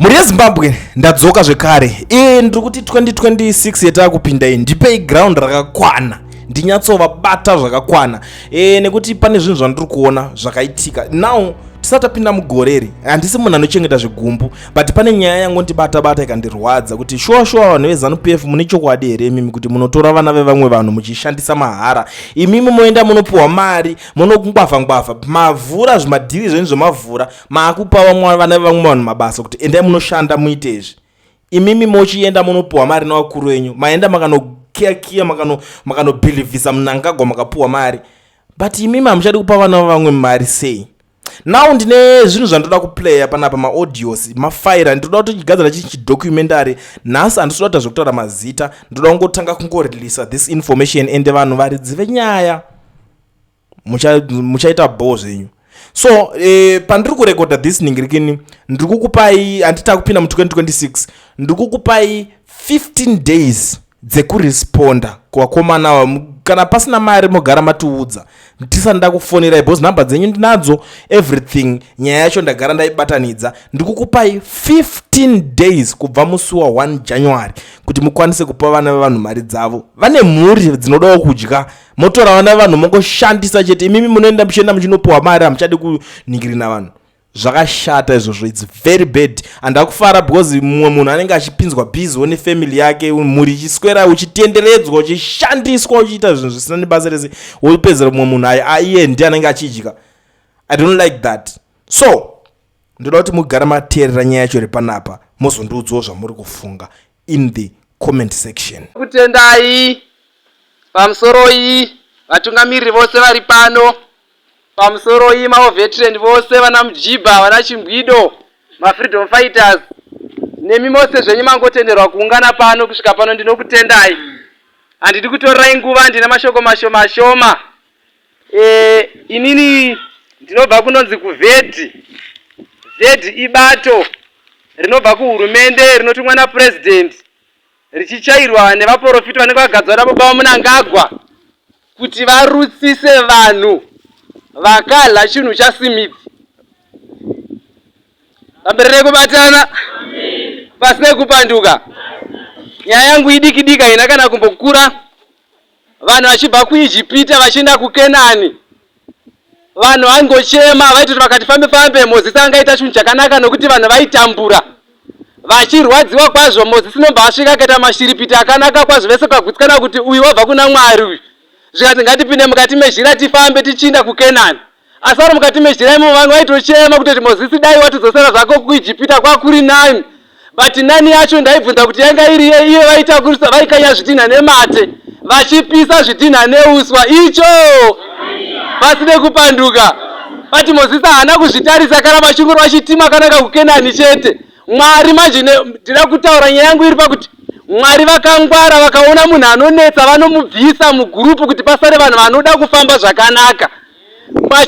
Mhuri yeZimbabwe, ndadzoka zvekare. Ndiri kuti 2026 yetakupinda iyi, ndipei ground rakakwana ndinyatsovabata zvakakwana, nekuti pane zvinhu zvandiri kuona zvakaitika. Now, tisati tapinda mugore iri, handisi munhu anochengeta zvigumbu, but pane nyaya yangondibata bata ikandirwadza kuti shuwa shuwa, vanhu veZANU PF, mune chokwadi here imimi kuti munotora vana vevamwe vanhu muchishandisa mahara? Imimi moenda munopiwa mari, munongwavha ngwavha, mavhura zvimadhiri zvenyu zvemavhura, maakupa vamwe vana vevamwe vanhu mabasa kuti endai munoshanda muite izvi. Imimi mochienda munopiwa mari nevakuru venyu, maenda makanokiyakiya, makanobhilivhisa Mnangagwa, makapiwa mari, but imimi hamuchadi kupa vana vavamwe mari. Sei? Now ndine zvinhu zvandoda kuplaya panapa, maaudios, mafaira. Ndinoda kuti chigadzira chii chidocumentary nhasi. Handisi kuda kuita zvekutaura mazita, ndoda kungotanga kungoreleasa this information, ende vanhu varidzi venyaya muchaita bho zvenyu. So pandiri kurekodha this ningirikini, ndiri kukupai, handita kupinda mu2026, ndiri kukupai 15 days dzekuresponda kuvakomana. Kana pasina mari, mogara matiudza tisati ndakufonerai, because nhamba dzenyu ndinadzo, everything. Nyaya yacho ndagara ndaibatanidza. Ndiri kukupai 15 days kubva musi wa1 January kuti mukwanise kupa vana vevanhu mari dzavo. Vane mhuri dzinodawo kudya. Motora vana vevanhu mongoshandisa chete. Imimi munoenda, muchienda muchinopiwa mari, hamuchadi kuningirina vanhu. Zvakashata izvozvo, it's very bad. Handakufara because mumwe munhu anenge achipinzwa busy nefamily yake, mhuri ichiswera, uchitenderedzwa, uchishandiswa, uchiita zvinhu zvisina nebasa rese, wopedzera mumwe munhu iye ndiye anenge achidya. I don't like that. So ndoda kuti mugara mateerera nyaya yacho iri panapa, mozondiudzawo zvamuri kufunga in the comment section. Kutendai pamusoroi, vatungamiriri vose vari pano. Pamusoroi, mawar veteran vose, vana Mujibha, vana Chimbwido, mafreedom fighters, nemi mose zvenyu mangotenderwa kuungana pano kusvika pano, ndinokutendai. Handidi kutorerai nguva, ndine mashoko mashoma shoma. Inini ndinobva kunonzi kuVED. VED ibato rinobva kuhurumende, rinotumwa napurezidendi, richichairwa nevaprofita vanenge vagadzwa nababa vaMnangagwa kuti varutsise vanhu vakadya chinhu chaSmith. Pamberi nekubatana, pasina kupanduka. Nyaya yangu idiki diki, haina kana kumbokura. Vanhu vachibva kuIjipita vachienda kuKenani, vanhu vangochema, vaitoti vakati fambe fambe, Mozisi angaita chinhu chakanaka, nokuti vanhu vaitambura vachirwadziwa kwazvo. Mozisi nobva asvika akaita mashiripiti akanaka kwazvo, vese vakagutsikana kuti uyu wabva kuna Mwari uyu. Zvikati ngatipinde mukati mezhira tifambe tichiinda kuKenani. Asi vari mukati mezhira imomo, vanhu vaitochema kutoti, "Mozisi, dai watidzosera zvako kuIjipita, kwakuri nani." But nani yacho ndaibvunza kuti yanga iri yei? Iye vaitakurisa, vaikanya zvidhinha nemate, vachipisa zvidhinha neuswa, icho pasine kupanduka. But Mozisi haana kuzvitarisa, kana vachingorwa chitima akananga kuKenani chete. Mwari manje, ndida kutaura nyaya yangu iri pakuti Mwari vakangwara, vakaona munhu anonetsa, vanomubvisa mugurupu kuti pasare vanhu vanoda kufamba zvakanaka.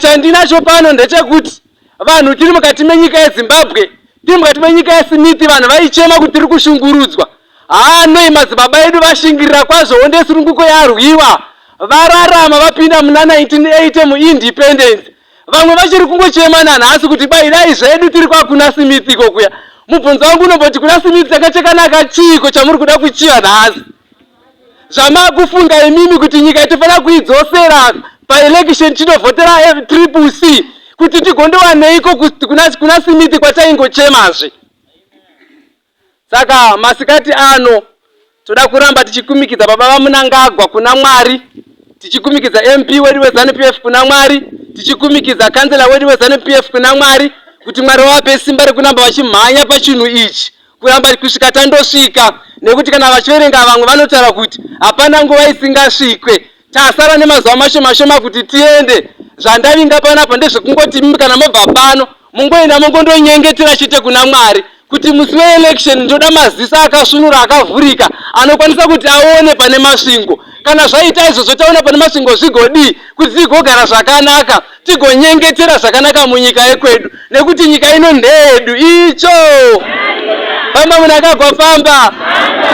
Chandinacho pano ndechekuti vanhu tiri mukati menyika yeZimbabwe, tiri mukati menyika yeSmith. Vanhu vaichema kuti tiri kushungurudzwa. Haanoi madzibaba edu vashingirira kwazvo, honde yesununguko yarwiwa, vararama, vapinda muna 1980 muindependence. Vamwe vachiri kungochema nanhasi kuti bai dai zvedu tiri kwakuna Smith iko kuya. Mubvunzo wangu unomboti, kuna Smith chakachakanaka chiiko chamuri kuda kuchiva nhasi, zvamakufunga imimi kuti nyika itofanira kuidzosera paelection, tinovhotera Triple C kuti tigondowaneiko kuna Smith kwataingochemazve? Saka masikati ano toda kuramba tichikumikidza baba vaMnangagwa kuna Mwari, tichikumikidza MP wedu weZANU PF kuna Mwari, tichikumikidza kansela wedu weZANU PF kuna Mwari, kuti Mwari vavape simba rekuramba vachimhanya pachinhu ichi kuramba kusvika tandosvika. Nekuti kana vachiverenga, vamwe vanotaura kuti hapana nguva isingasvikwe. Tasara nemazuva mashoma shoma kuti tiende. Zvandavinga panapa ndezvekungoti imi kana mobva pano, mungoenda mongondonyengetera chete kuna Mwari kuti musi weelection ndoda maziso akasvinura, akavhurika, anokwanisa kuti aone pane masvingo. Kana zvaita izvozvo, taona pane masvingo, zvigodii kuti tigogara zvakanaka, tigonyengetera zvakanaka munyika yekwedu, nekuti nyika ino ndeyedu. Icho famba, munhu akagwa, famba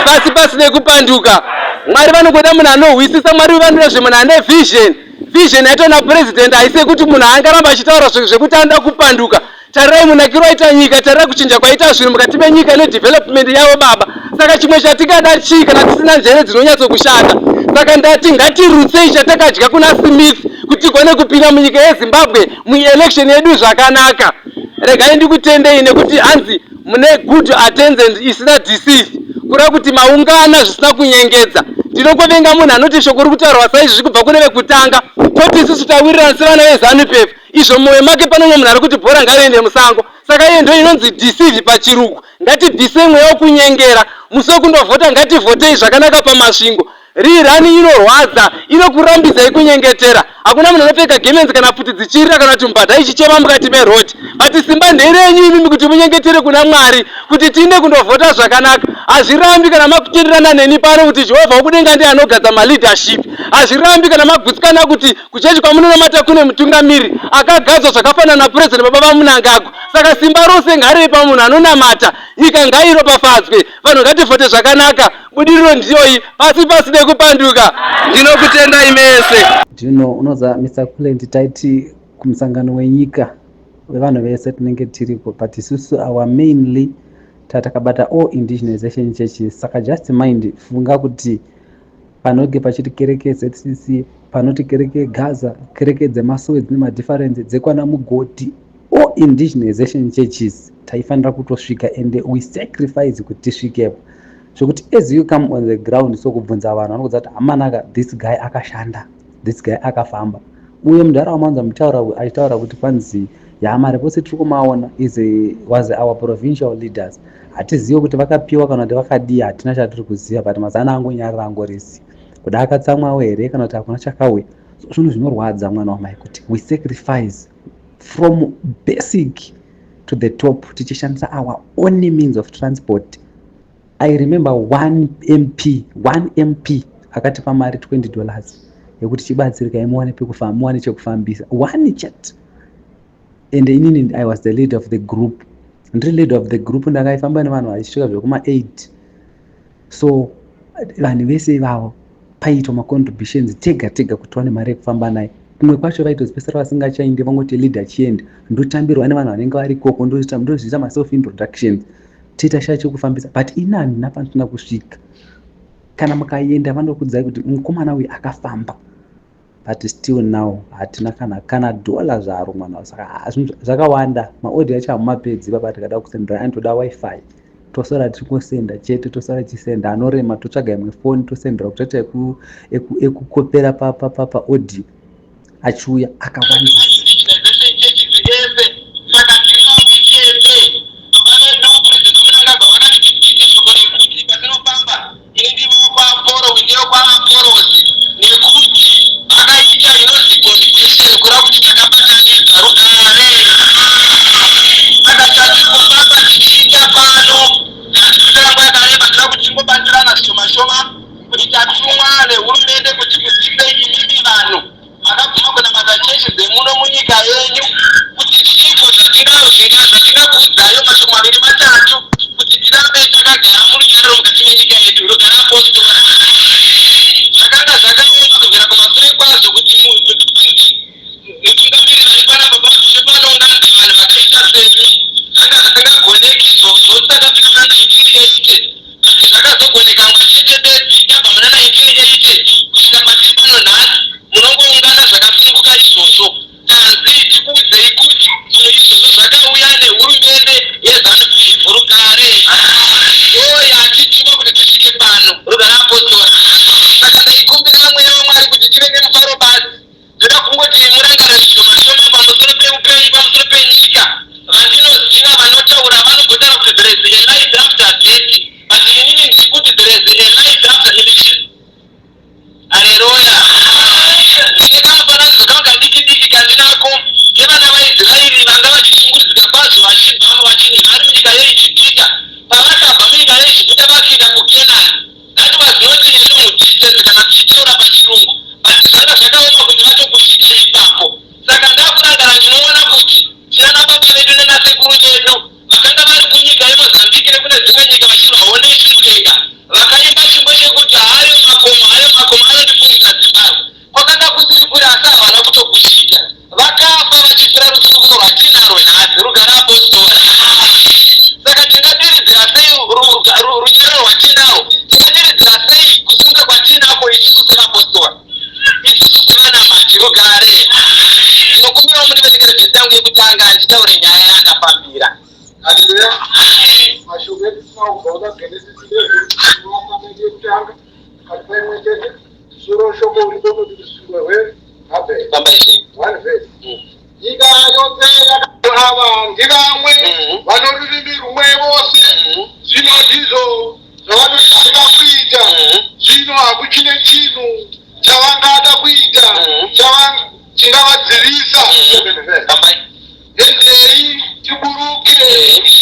pasi pasi nekupanduka. Mwari vanongoda munhu anohwisisa. Mwari vanoda zvemunhu ane vision. Vision yaitwa napurezidendi haisi yekuti munhu angaramba achitaura zvinhu zvekuti anoda kupanduka. Tarirai munakiro waita nyika, tarirai kuchinja kwaita zvinhu mukati menyika nedevelopment yavo baba. Saka chimwe chatingada chii kana tisina njere dzinonyatsokushanda? Saka ndati ngatirutsei chatakadya kuna Smith kuti tigone kupinda munyika yeZimbabwe muelection yedu zvakanaka. Regai ndikutendei nekuti hanzi mune good attendance isina deceive, kureva kuti maungana zvisina kunyengedza. Ndinongovenga munhu anoti shoko riri kutaurwa saizvizvi kubva kune vekutanga, toti isusu tawirirana sevana veZanu PF, izvo mumwoyo make pane umwe munhu ari kuti bhora ngariende musango. Saka iye ndo inonzi deceive pachirungu. Ngatibvisei mweya wekunyengera. Musi wekundovhota ngativhotei zvakanaka paMasvingo. Rerun inorwadza, inokurambidzai kunyengetera. Hakuna munhu anopfeka gemenzi kana pfuti dzichirira kana kuti mbada ichichema mukati meroad. But simba nderenyu imimi kuti munyengetere kuna Mwari kuti tiinde kundovhota zvakanaka. Hazvirambi kana makutenderana neni pano kuti Jehovha wokudenga ndiye anogadza maleadership. Hazvirambi kana magutsikana kuti kuchechi kwamunonamata kune mutungamiri akagadzwa zvakafanana naPresident baba vaMnangagwa. Saka simba rose ngarive pamunhu anonamata. Nyika ngairopafadzwe. Vanhu ngativhote zvakanaka. Budiriro ndiyoyi. Pasi pasi nekupanduka. Ndinokutendai mese. Do you know, unoza Mr. Kulent taiti kumusangano wenyika wevanhu vese tinenge tiriko, but isusu our mainly tatakabata all indigenization churches. Saka just mind, funga kuti panonge pachiti kereke ZCC, panoti kereke Gaza, kereke dzemasowe dzine madifference, dzekwana Mugodhi, all indigenization churches taifanira kutosvika, and we sacrifice kuti tisvikepo, zvokuti as you come on the ground, so kubvunza vanhu vanokudza kuti hamanaka, this guy akashanda, this guy akafamba. Uye munharaunda manza mutaura achitaura kuti kwanzi yamaripotsi tiri kumaona is a, was our provincial leaders. Hatizivi kuti vakapiwa kana kuti vakadii, hatina chatiri kuziva, but mazana angonyarara angorisi kuda akatsamwawo here kana kuti hakuna chakauya. So zvinhu zvinorwadza, mwana wamai, kuti we sacrifice from basic to the top tichishandisa our only means of transport. I remember one MP, one MP akatipa mari $20 yekuti chibatsirikai muwane pekufamba, muwane chekufambisa, one chat. And inini I was the leader of the group. Ndiri leader of the group, ndakaifamba nevanhu vachisvika zvekuma8. So vanhu vese ivavo paitwa macontributions tega tega kuti wane mari yekufamba naye. Kumwe kwacho vaitozipesera vasingachaindi, vangoti leader chienda. Ndotambirwa nevanhu vanenge vari ikoko, ndozviita maself introductions, toita shaa chekufambisa. But ini handina pandisina kusvika. Kana mukaenda vanokudzai kuti mukomana uyu akafamba, but still now hatina kana dhola zvaro, mwana. Saka zvinhu zvakawanda, maaudio acho hamumapedzi baba. Tikada kusendera anotoda WiFi, tosara tichingosenda chete, tosara tichisenda anorema, totsvaga imwe foni tosendera kutoita ekukopera paaudio achiuya akawandisa. Ese saka tiri vamwe chete. Baba vedu President Mnangagwa vakatidzidzisa shoko rekuti patinofamba, ini ndivo kwaAporo, ndivo kwaAporosi, nekuti vakaita inonzi convention, kureva kuti takabatanidza. Rugare. Saka chatiri kufamba tichiita pano, hatiri nguva yakareba, tira kuti tingobatsirana zvishoma shoma kuti tatumwa nehurumende kuti muzive imimi vanhu makabvuma kunamata chechi dzemuno munyika yenyu kuti chiiko zvatingakuudzayo, mashoko maviri matatu, kuti tirambe takagara murunyararo mukati menyika yedu. Rugare, apostora. Zvakanga zvakaoma kubvira kumasure kwazvo kuti mutungamiriri vari panapa pavishe panounganidza vanhu vakaita semi. Zvanga zvisingagoneki izvozvo tisati muna 1980, but zvakazogoneka mwachete bedzi tabva muna 1980 kusvika patiri pano nhasi. Munongoungana zvakasununguka izvozvo. Tanzi tikuudzei kuti zvinhu izvozvo zvakauya nehurumende yeZANU PF. Rugare. Ndo yatituma kuti tisvike pano. Rugare, apostora. Haleluya. Mashoko etisina kubva kuna Genesis 11 yekutanga kati paimwe chete musoro shoko uripo kuti rusvingo rweBhabheri. Fambai sei. One verse. Nyika yose ava ndivamwe vano rurimi rumwe vose. Zvino ndizvo zvavanotanga kuita. Zvino hakuchine chinhu chavangada kuita chingavadzivisa. Seven verse. Fambai. Endei tiburuke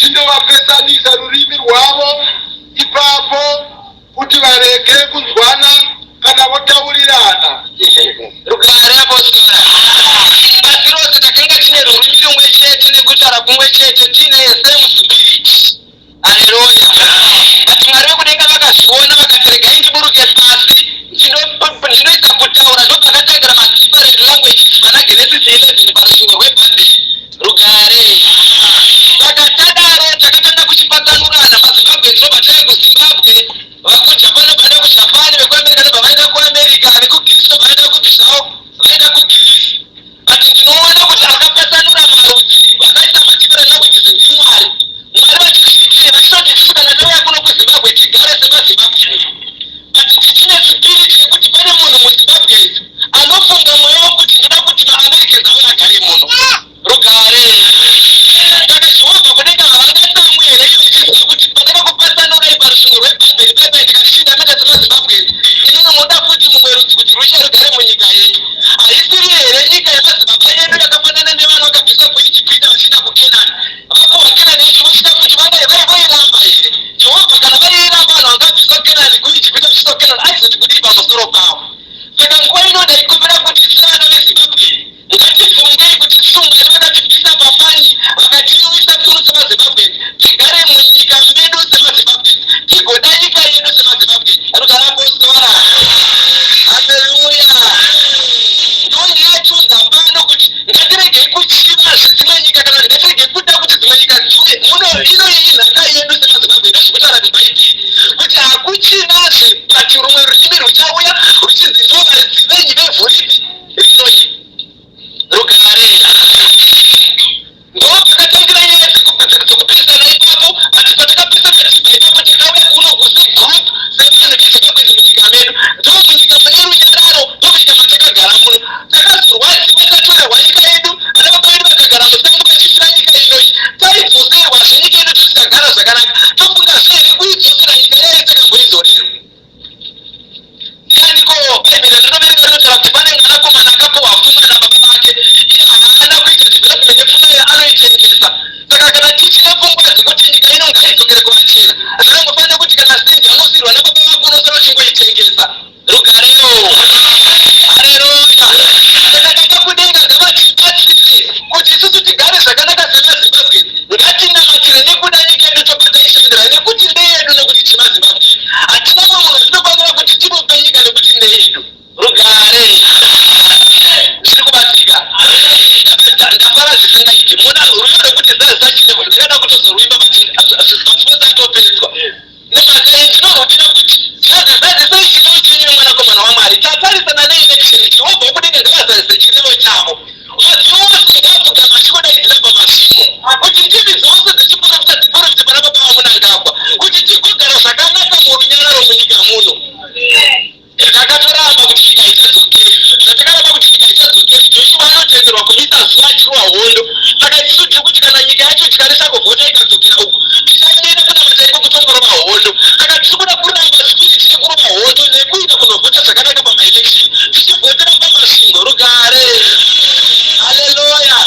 tindovapesanisa rurimi rwavo ipapo kuti varege kunzwana kana votaurirana. Rugare apostora. Pasi rose takanga tine rurimi rumwe chete nekutaura kumwe chete, tine same spirit. Haleluya. But Mwari vekudenga vakazviona vakati, regai ndiburuke pasi, ndinoisa kutaura. Ndopakatangira madifferent languages pana Genesis 11 parusvingo rweBhabheri. Rugare. Saka tadaro takatanga kuchipatsanurana. MaZimbabwe tinobva tauya kuZimbabwe, vekuJapan vaenda kuJapan, vekuAmerica nobva vaenda kuAmerica, vekuGreece nobva vaenda kupi zvavo, vaenda kuGreece. But ndinoona kuti akapatsanura marudzi, akaisa madifferent languages ndiMwari. Mwari vachizviitei? Vachitoti isusu kana tauya kuno kuZimbabwe tigare semaZimbabwe, but tichine spirit yekuti pane munhu muZimbabwe anofunga mweya wekuti ndoda kuti maAmericans auya agare muno. Rugare. Saka Jehovha kudenga havangatsamwi here ivo vachiziva kuti pandakakupatsanurai parusvingo rweBhabheri paipai ndikati meta semaZimbabweans, inini munoda futi mumwe rudzi kuti rusha rugare munyika yenyu? Haisiri here nyika yemadzibaba edu yakafanana nevanhu vakabviswa kuIjipita vachienda kuKenani? Vapuhwa Kenani yacho, vochida futi vanga voiramba here? Jehovha, kana vaiiramba vanhu vangabviswa Kenani, kuIjipita vachiiswa kuKenani, aizoti kudii pamusoro pavo? Saka nguva ino ndaikumbira kuti sevana veZimbabwe ngatifungei kuti isu Mwari vakatibvisa pafani, vakatiuyisa kuno semaZimbabwe, tigare munyika medu semaZimbabwe, tigoda nyika yedu semaZimbabwe. Rugare apostora. Haleluya. Ndonyaya yachiunza pano kuti ngatiregei kuchiva zvedzimwe nyika, kana kuti ngatiregei kuda kuti dzimwe nyika dziuye muno. Ino iyi nhaka yedu semaZimbabwe. Ndozvikutaura muBhaibheri kuti hakuchinazve but rumwe rurimi ruchauya ruchinzi ndo varidzi venyu vevhu ripi rinoi. Rugare. Ndo pakatangira nyaya dzekupisana ipapo. But patakapisana tibva ipapo, takauya kuno kusegroup sevanhu veZimbabwe munyika medu. Ndo munyika mune runyararo, ndo munyika matakagara muno. Takazorwadziwa tatorerwa nyika yedu. Vana baba vedu vakagara musango vachifira nyika inoyi. Taidzoserwazve nyika yedu tisingagara zvakanaka. Tofungazve here kuidzosera nyika yayo takamboidzorerwa? Ndianiko? Bhaibheri rinoverenga rinotaura kuti pane mwanakomana akapuhwa pfuma nababa vake, iye haana kuita development yepfuma iyo, anoitengesa. Saka kana tichine pfungwa dzekuti nyika ino ngaidzokere kuvachena, zvinongofanira kuti kana stand yanosiyirwa nababa vako, unosara uchingoitengesa. Rugarewo. Haleluya. Saka Baba kudenga ngavatibatsire kuti isusu tigare zvakanaka semaZimbabwe. Ngatinamatire nekuda nyika yedu, tobva taishandira nekuti ndeyedu, nekuti timaZimbabwe. Hatina mumwe munhu watinofanira kuti timupe nyika nekuti ndeyedu. Rugare. Zviri kubatsika. Ndafara zvisingaiti. Muna ruyo rwekuti zazisa chirevo, ndingada kutozoruimba mapfuza atopedzwa. Nemhaka iyi ndinorwudira kuti zazisai chirevo chenyu nemwanakomana waMwari. Tatarisana neelection, Jehovha wekudenga ngavazadzise chirevo chavo. Vadzose ngavapfugama achingodaidzira pamasvingo kuti ndimi dzose dzechiprofita dziprofita pana baba vaMunangagwa kuti tigogara zvakanaka murunyararo munyika muno. Takatoramba kuti nyika ichadzokeri. Zvatakaramba kuti nyika ichadzokeri, Joshua anotenderwa kumisa zuva achirwa hondo. Saka isusu tiri kuti kana nyika yacho tikaresa kuvhota ikadzokera uku, tichaimira kunamata iko kutongorova hondo. Saka tiri kuda kuramba spirit yekurova hondo nekuenda kunovhota zvakanaka pamaelection, tichivhotera paMasvingo. Rugare. Haleluya.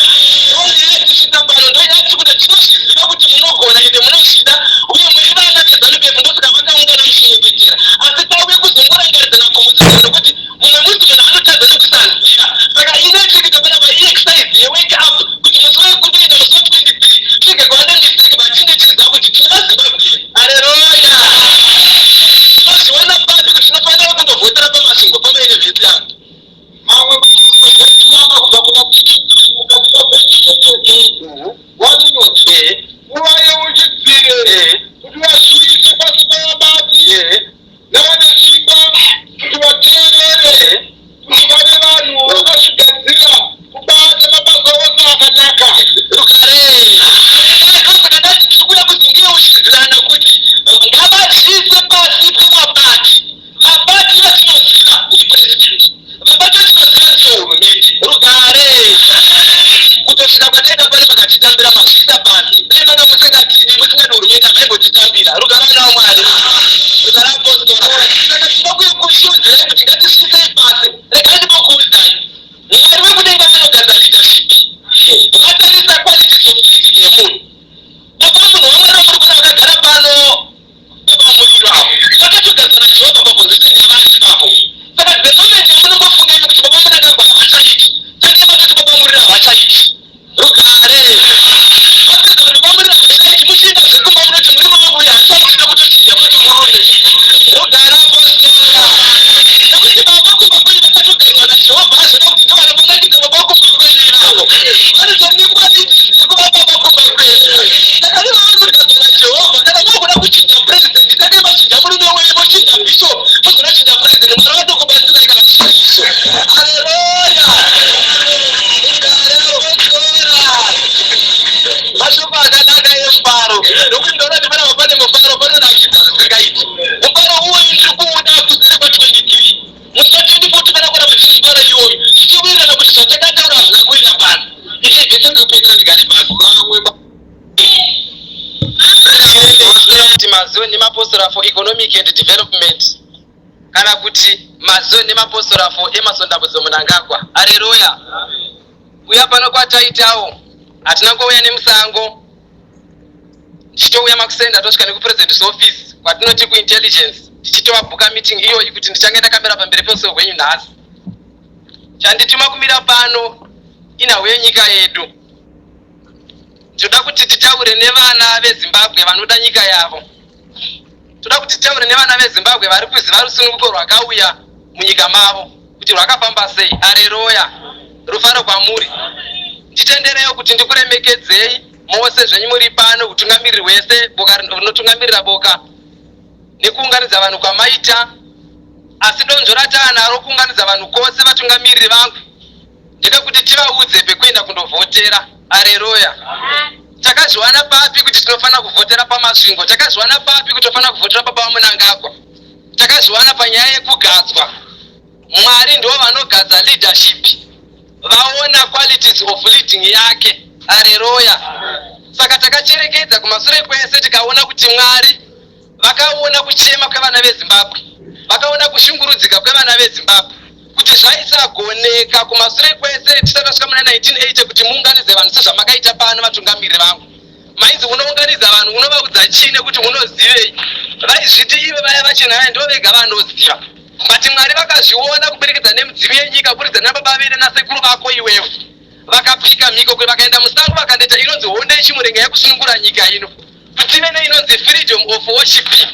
Ndonyaya yatisvitsa pano, ndonyaya tiri kuda. Tinozviziva kuti munogona ende munozvida uye muri vana veZANU PF, ndosaka vakaungana muchinyepetera. Asi tauye kuzongorangaridzana kumutsana, nokuti mumwe musi munhu anotadza nekusaziva. Saka inoitikita panapa iexercise yewake up kuti musi wekutoenda musi wa23 tirege kuva nemistake patinge tichiziva kuti tine vaZimbabwe. Haleluya. Tinozviona papi kuti tinofanira kundovhotera paMasvingo pamaine vhesi yangu? Mamwe mashoko kubva kuna mukati pavhesi 1 inoti, uvayeuchidzire kuti vazviise pasi pavabati navane simba, kuti vateerere, kuti vave vanhu vakazvigadzira kubata mabasa ose akanaka. Rugare. Ndosaka ndati Ndataura kuti panapa pane mufaro, panonakidza zvisingaiti. Mufaro uwoyu ndiri kuuda kuseri kwa 23. Musi wa 24 tofanira kuramba tine mufaro iwoyu, tichiwirirana kuti zvatakataura hazvina kuwira pasi. Ishe Jesu ndopedzera ndigare pasi. Mamwe Kuti maZion nemapostora for economic and development kana kuti maZion nemapostora for Emmerson Dambudzo Mnangagwa. Areruya. Uya pano kwataitawo hatina ngouya nemusango ndichitouya makuseni ndatosvika nekupresident's office kwatinoti kuintelligence tichitowabhuka meeting iyoyi kuti ndichange ndakamira pamberi peuso hwenyu nhasi. Chandituma kumira pano inhau yenyika yedu. Tinoda kuti titaure nevana veZimbabwe vanoda nyika yavo. Toda kuti titaure nevana veZimbabwe vari kuziva rusununguko rwakauya munyika mavo kuti rwakafamba sei. Areroya, rufaro kwamuri. Nditendereyo kuti ndikuremekedzei mose zvenyu muri pano, hutungamiriri hwese, boka rinotungamirira boka nekuunganidza vanhu kwamaita. Asi donzvo rataanaro kuunganidza vanhu kwose, vatungamiriri vangu, ndekekuti tivaudze pekuenda kundovhotera. Areruya. Takazviwana papi kuti tinofanira kuvhotera paMasvingo? Takazviwana papi kuti tofanira kuvhotera baba vaMunangagwa? Takazviwana panyaya yekugadzwa. Mwari ndivo vanogadza leadership, vaona qualities of leading yake. Areruya. Saka takacherekedza kumasure kwese tikaona kuti Mwari vakaona kuchema kwevana veZimbabwe, vakaona kushungurudzika kwevana veZimbabwe, kuti zvaisagoneka kumasure kwese tisati tasvika muna 1980 kuti muunganidze vanhu sezvamakaita pano. Vatungamiriri vangu, mainzi unounganidza vanhu unovaudza chii nekuti unozivei? Vaizviti ivo vaya vachena vaya ndo vega vanoziva, but Mwari vakazviona kuburikidza nemudzimu yenyika, kuburikidza nababa vedu nasekuru vako iwewe. Vakapika mhiko kwe vakaenda musango vakandoita inonzi hondo yechimurenga yekusunungura nyika ino kuti tive neinonzi freedom of worshiping.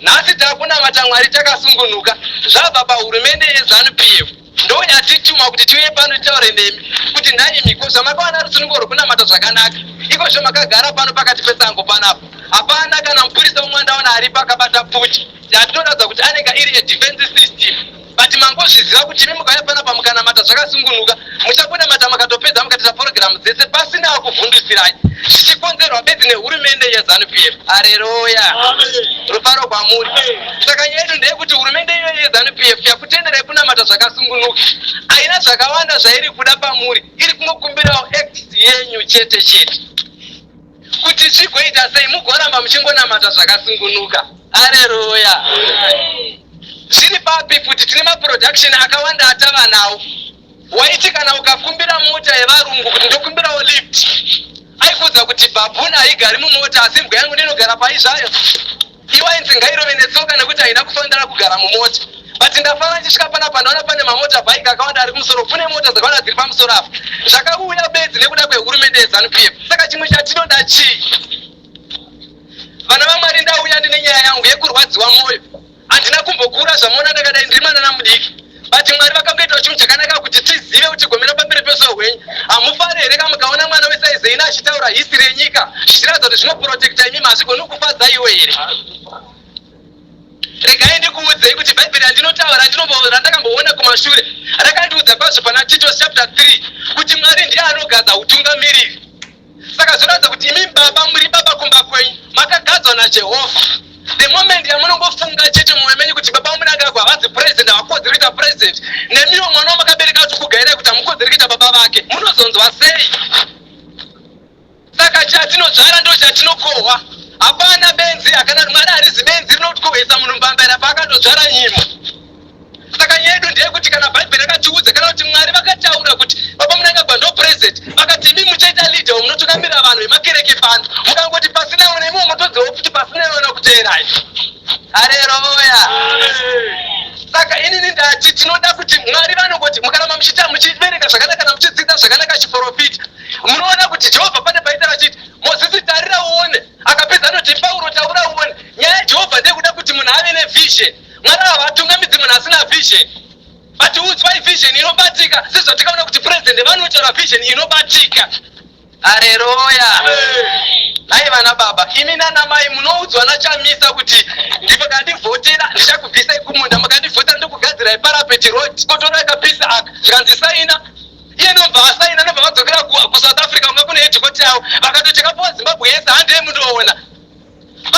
Nhasi takunamata Mwari takasungunuka, zvabva pahurumende yeZANU PF. Ndo yatituma kuti tiuye pano titaure nemi kuti nhai mhiko, zvamakawana rusununguko rwekunamata zvakanaka, ikozvo makagara pano pakati pesango panapa, hapana kana mupurisa umwe andaona aripo akabata pfuti yatinoratidza kuti anenge iri yedefense system, but mangozviziva kuti imi mukauya panapa mukanamata zvakasungunuka, muchakunamata makatopedza mukatoita purogiramu dzese pasina kuvhundusirai, zvichikonzerwa bedzi nehurumende yeZANU PF. Areruya, rufaro kwamuri. Saka nyaya yedu ndeyekuti hurumende iyoyo yeZANU PF yakutenderai kunamata zvakasungunuka haina zvakawanda zvairi kuda pamuri, iri kungokumbirawo act yenyu chete chete kuti zvigoita sei mugoramba muchingonamata zvakasungunuka. Areruya. Zviri papi futi? Tine maproduction akawanda atava nawo. Waiti kana ukakumbira mota yevarungu kuti ndokumbirawo lift, aikuudza kuti baboon haigari mumota, asi imbwa yangu ndinogara pai zvayo. Iwainzi ngairove netsoka nekuti haina kufanira kugara mumota. But ndafara ndichisvika panapa ndaona pane mamota bike akawanda ari kumusoro, kune mota dzakawanda dziri pamusoro apa, zvakauya bedzi nekuda kwehurumende yeZANU PF. Saka chimwe chatinoda chii, vana vaMwari? Ndauya ndine nyaya yangu yekurwadziwa mwoyo. Handina kumbokura zvamuona ndakadai, ndiri mwanana mudiki, but Mwari vakangoitawo chinhu chakanaka kuti tizive kuti gomera pamberi pesuo hwenyu. Hamufari here ka mukaona mwana wesaize ino achitaura history yenyika zvichiratidza kuti zvinoprotecta imimi? Hazvigoni kufadza iwe here? Regai ndikuudzei kuti Bhaibheri randinotaura randakamboona kumashure rakandiudza kwazvo pana Titus chapter 3 kuti Mwari ndiye anogadza utungamiriri. Saka zvinoratidza kuti imi baba muri baba kumba kwenyu, makagadzwa naJehovha. The moment yamunongofunga chete mumwoyo menyu kuti baba Munangagwa havazi president, havakodzeri kuita president, nemiwo mwana wamakabereka kuti kugairai kuti hamukodzeri kuita baba vake, munozonzwa sei? Saka chatinodzvara ndo chatinokohwa. Hapana benzi hakana Mwari harizi benzi rinokohwesa munhu mbambaira paakatodzvara nyimo. Saka nyaya yedu ndeyekuti kana Bhaibheri rakatiudza, kana kuti Mwari vakataura kuti baba Munangagwa ndo president, vakati imi muchaita leader munotungamira vanhu vemakereke pano, mukangoti pasina ona, imi mutodziwo futi pasina ona kuteerai. Areroya. Saka inini ndati tinoda kuti Mwari vanongoti mukaramba muchiita, muchiverenga zvakanaka kana muchidzidza zvakanaka chiprofita, munoona kuti Jehovha pane paita vachiti Mozisi tarira uone, akapedza anoti Pauro taura uone. Nyaya yaJehovha ndeyekuda kuti munhu ave nevision. Mwari havatungamidzi munhu asina vision, but udzwai vision inobatika, sezvatikaona kuti president vanotaura vision inobatika. Areruya. Nhai vana baba, imi nana mai munoudzwa naChamisa kuti ndikandivhotera ndichakubvisai kumunda, mukandivhotera ndikugadzirai parapet road, kotorai kapisi aka, zvikanzi saina. Iye ndobva asaina, ndobva vadzokera kuSouth Africa kunga kune headquarter yavo, vakatochekapuwa Zimbabwe yese, handei mundoona.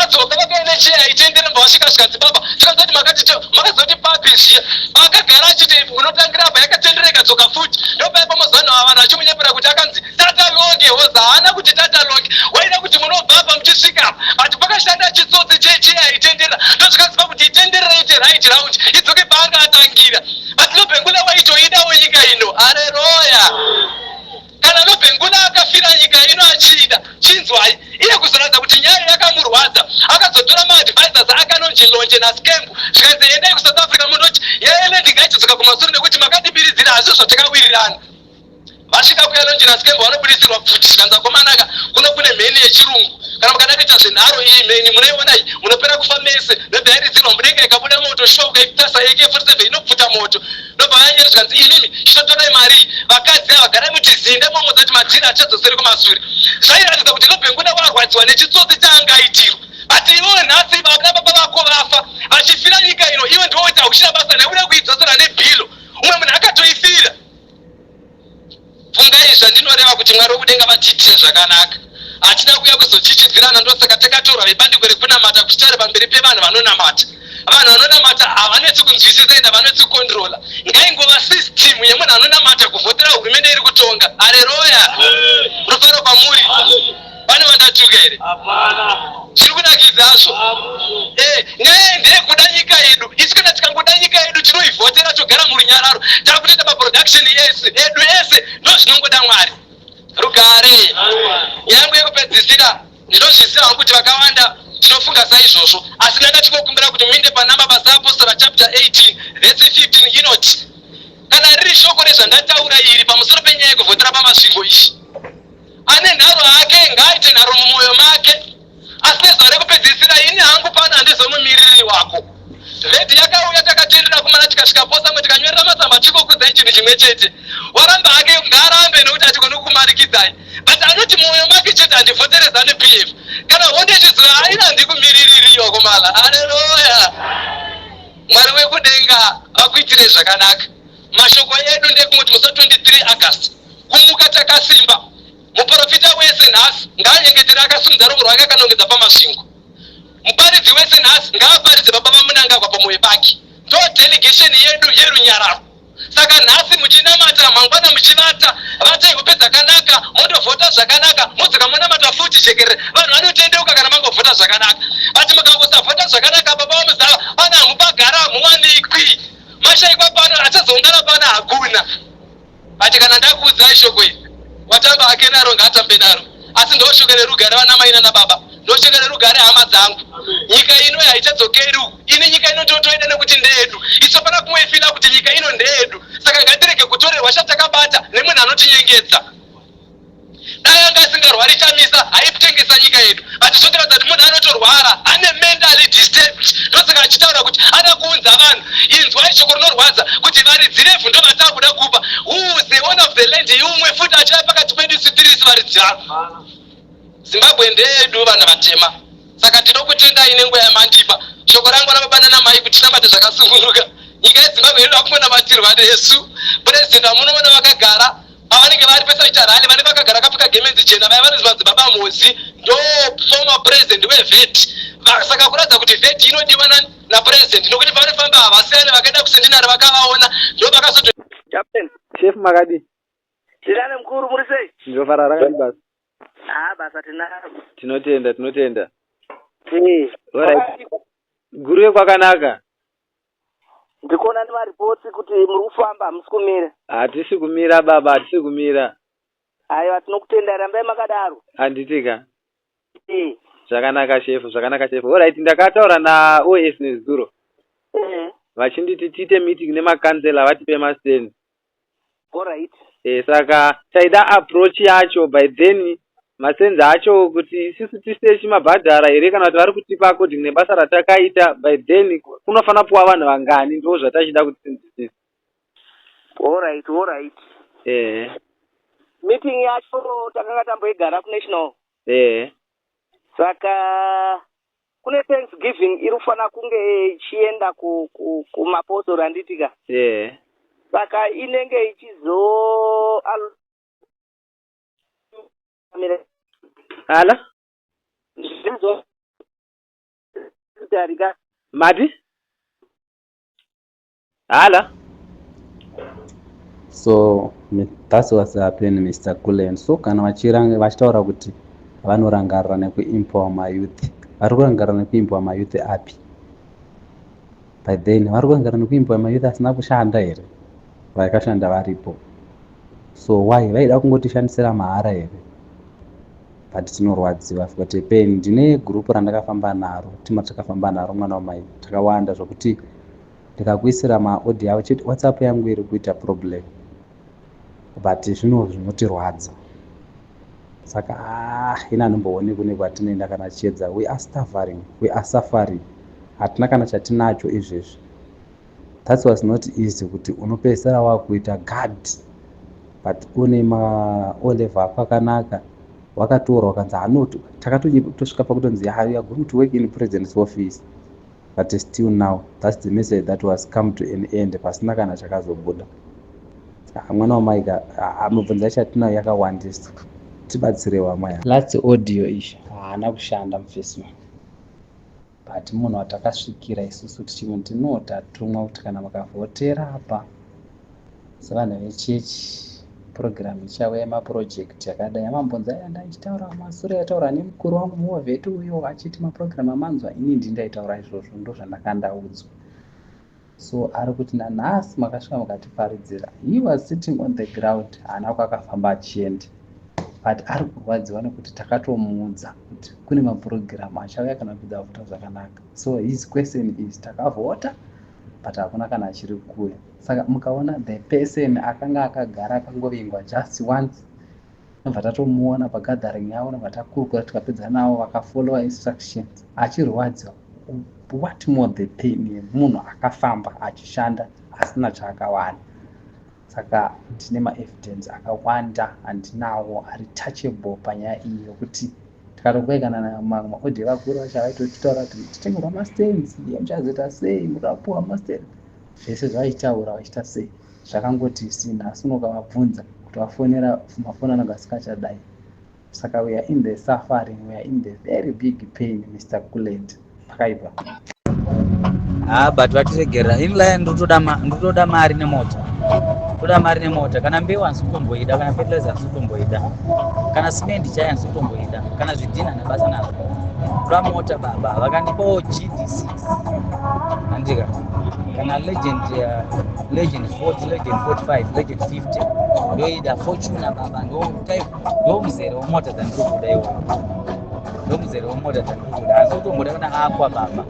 Vadzoka vakauya necheya yaitendera mbva vasvika zvikanzi baba tikazoti makati makazoti papi zviya akagara achiti unotangira apa yakatendera ikadzoka futi ndopaya pamazano ava vanhu vachimunyepera kuti akanzi tata longe hoza haana kuti tata longe waida kuti munobva apa muchisvika apa but pakashanda chitsotsi checheya yaitendera ndozvikaziva kuti itenderere ite right round idzoke paanga atangira but lobhengula waitoidawo nyika ino areroya Kana Lobengula akafira nyika ino achiida, chinzwai, iye kuzoratidza kuti nyaya yakamurwadza, akazotora maadvisors ake anonzi Lonje naSkembu, zvikanzi endai kuSouth Africa mundoti nyaya yeland ngaichidzoka kumasure nekuti makatibiridzira hazvizvo zvatakawirirana. Vasvika kuya Lonje naSkembu vanobudisirwa pfuti zvikanzi akomanaka kuno kune mheni yechirungu kana mukada kuita zvenharo iyi mheni munoiona iyi munopera kufa mese ndobva yaridzirwa mudenga ikabuda moto shuwa ukaitasa AK47 inopfuta moto ndobva vanyanya zvikanzi imimi chitotorai mari iyi vakadzi ava garai mutizinda momodza kuti madhiri achadzoseri kumasure zvairatidza kuti lobhenguda warwadziwa nechitsotsi chaangaitirwa but iwewe nhasi vana baba vako vafa vachifira nyika ino iwe ndiwe woti hauchina basa naye uda kuidzosera nebhilo umwe munhu akatoifira Fungai zvandinoreva kuti Mwari wekudenga vatiitire zvakanaka. Hatina kuuya kuzochichidzirana ndosaka takatorwa vebandiko rekunamata kuti tare pamberi pevanhu vanonamata. Vanhu vanonamata havanetsi kunzwisisa ende havanetsi kukondrola. Ngaingova system yemunhu anonamata kuvhotera hurumende iri kutonga. Areroya! Rufaro kwamuri. Pane vandatuka here? Zviri kunakidza hazvo. Eh, nyaya ndeyekuda nyika yedu. Isu kana tikangoda nyika yedu tinoivhotera togara murunyararo. Takutoita maproduction ese edu ese ndozvinongoda Mwari. Rugare. Nyaya yangu yekupedzisira ndinozviziva hangu kuti vakawanda tinofunga saizvozvo asi ndanga chingokumbira kuti muinde panamba basa apostora chapter 18 verse 15 inoti kana riri shoko rezvandataura iri pamusoro penyaya yekuvhotera pamasvingo ishi Ane nharo hake ngaaite nharo mumwoyo make, asi nezuva rekupedzisira ini hangu pano handizomumiriri wako. Vhedhi yakauya takatendera kumana tikasvika posamwe tikanyorera matsamba tichikokudzai chinhu chimwe chete. Waramba hake ngaarambe nekuti hatigoni kukumanikidzai but anoti mumwoyo make chete handivhotere Zanu PF. Kana hondo ichizuva aina handikumiririri wakomana. Haleluya! Mwari wekudenga vakuitirei zvakanaka. Mashoko edu ndekungoti musi wa 23 August kumuka takasimba. Muporofita wese nhasi ngaanyengetere akasimudza ruoko rwake akanongedza paMasvingo. Muparidzi wese nhasi ngaaparidze baba vaMunangagwa pamoyo pake. Ndo delegation yedu yerunyararo. Saka nhasi muchinamata, mangwana muchivata, vatai hope dzakanaka, mondovhota zvakanaka, modzoka monamata futi jekerere. Vanhu vanotendeuka kana mangovhota zvakanaka. But mukangosavhota zvakanaka baba vaMuzava pano hamupagara hamuwanikwi. Mashaikwa pano achazoungana pano hakuna. But kana ndakuudzai shoko iri, watamba hake naro ngaatambe naro. Asi ndoshoko rerugare vana mai nana baba. Ndoshoko rerugare hama dzangu. Nyika ino haichadzokeri uku. Ini nyika ino totoida nekuti ndeyedu. Isu hapana kumwe kuti nyika ino ndeyedu. Saka ngatirege kutorerwa chatakabata nemunhu anotinyengedza. Dai anga asingarwari Chamisa aitengesa nyika yedu but zvotoratidza kuti munhu anotorwara ane mentally disturbed ndosaka achitaura kuti ada kuunza vanhu inzwai shoko rinorwadza kuti varidzi vevhu ndo vatakuda kupa who is the owner of the land iumwe futi achiva pakati pedu isu tiri isu varidzi vavo Zimbabwe ndeyedu vanhu vatema saka tinokutendai nenguva yamandipa shoko rangu rababa nanamai kuti tinamate zvakasungunuka nyika yeZimbabwe inoda kungonamatirwa nesu president vamunoona vakagara pavanenge vari pese vachiita rally vanenge vakagara vakapfeka gemenzi jena vaya vanonzi madzibaba Mhozi ndo former president wevet saka kuratidza kuti vet inodiwa napresident nokuti pavanofamba havasiyane vakaenda kusentinary vakavaona ndo vakazoto Captain. Chef makadii? Tinane mukuru muri sei? Ndinofara rakadii basa? Ah basa tinaro. Tinotenda tinotenda. Eh. Alright. Guruve kwakanaka. Ndikuona nemareports kuti muri kufamba hamusi kumira. Hatisi kumira baba, hatisi kumira. Aiwa tinokutenda rambai makadaro. Handiti ka. Eh. Zvakanaka shefu, zvakanaka shefu. Alright, ndakataura na OS nezuro. Eh. Vachinditi tiite meeting nemakansela vatipe mastands. Alright. E, saka taida approach yacho by then masenzi acho kuti isusu tise chimabhadhara here kana kuti vari kutipa according nebasa ratakaita by then kunofanira puwa vanhu vangani ndo zvatachida kuti tinzwisise. Alright, alright. Ehe. Meeting yacho takanga tamboigara kunational. Ehe. Saka kune thanksgiving iri kufanira kunge ichienda kumapostori handiti ka yeah. Saka inenge ichizo ala zvizo Secretary ka. Mati hala. So that's what's happened, Mr Cullen. So kana vachitaura kuti vanorangarira nekuempower mayouth, vari kurangarira nekuempower mayouth api? By then vari kurangarira nekuempower mayouth asina kushanda here? Vakashanda varipo, so why vaida kungotishandisira mahara here? But tinorwadziwa kuti pain. Ndine gurupu randakafamba naro, tima takafamba naro, mwana wamai, takawanda zvokuti ndikakuisira maaudio avo chete. WhatsApp yangu iri kuita problem, but zvino zvinotirwadza. Saka ah, ina hanombooni kune kwatinoenda kana chiedza. We are suffering, we are suffering. Hatina kana chatinacho izvezvi. That was not easy kuti unopedzisira wakuita guard, but une maO level ako akanaka, wakatorwa ukanzi hanoti takatosvika pakutonzi, "You are going to work in president's office," but still now that's the message that was come to an end pasina kana chakazobuda. Mwana wamaika, mibvunzo yacho yatinayo yakawandisa. Tibatsirewo amai. Last audio iyi haana kushanda mufesi, but munhu watakasvikira isusu tichimuti, no, tatumwa kuti kana mukavhotera apa sevanhu vechechi, purogiramu ichauya yemapurojekti yakadai. Amambonzi aya ndaichitaura masure, ataura nemukuru wangu muovheti uyo achiti mapurogiramu amanzwa, ini ndii ndaitaura izvozvo, ndo zvandakandaudzwa. So ari kuti nanhasi makasvika mukatiparidzira. He was sitting on the ground, haana kwakafamba achienda, but ari kurwadziwa nekuti takatomuudza kuti kune mapurogiramu achauya kana kupedza kuvhota zvakanaka. So his question is, takavhota but hakuna kana achiri kuuya. Saka mukaona the person akanga akagara akangovingwa just once, nobva tatomuona pagathering yavo, nobva takurukura, tikapedza navo, vakafollowa instructions, achirwadziwa. What more the pain yemunhu akafamba achishanda asina chaakawana? Saka ndine maevidence akawanda andinawo ari touchable panyaya iyi, yokuti tikatokupai kana maaudio vakuru vacho vaitotaura kuti titengerwa mastands, muchazoita sei, murapuwa mastands, zvese zvavaitaura vachiita sei, zvakangoti sina. Asi unokavabvunza kuti vafonera mafoni anenge asikachadai. Saka we are in the suffering, we are in the very big pain, Mr Culent, pakaipa. Ha, but vatiregerera. Inline ndotoda mari nemota, toda mari nemota. Kana mbeu handisi kutomboida, kana fertilizer handisi kutomboida, kana simendi chai handisi kutomboida, kana zvidhina nebasa nazvo. Toda mota baba. Vakandipawo GD6 handika, kana Legend, Legend 40, Legend 45, Legend 50 ndoida. Fortuner baba, ndo type, ndo muzere wemota dzandiri kuda iwoyo, ndo muzere wemota dzandiri kuda. Handisi kutomboda kana Aqua baba.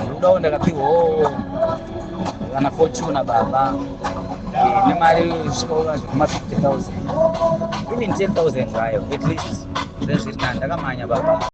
Ndikudawo, ndakapiwawo kana Fortuner baba, nemari svika zvekuma 50 000, even 10 000 zvayo at least, zvezviri nani. Ndakamanya baba.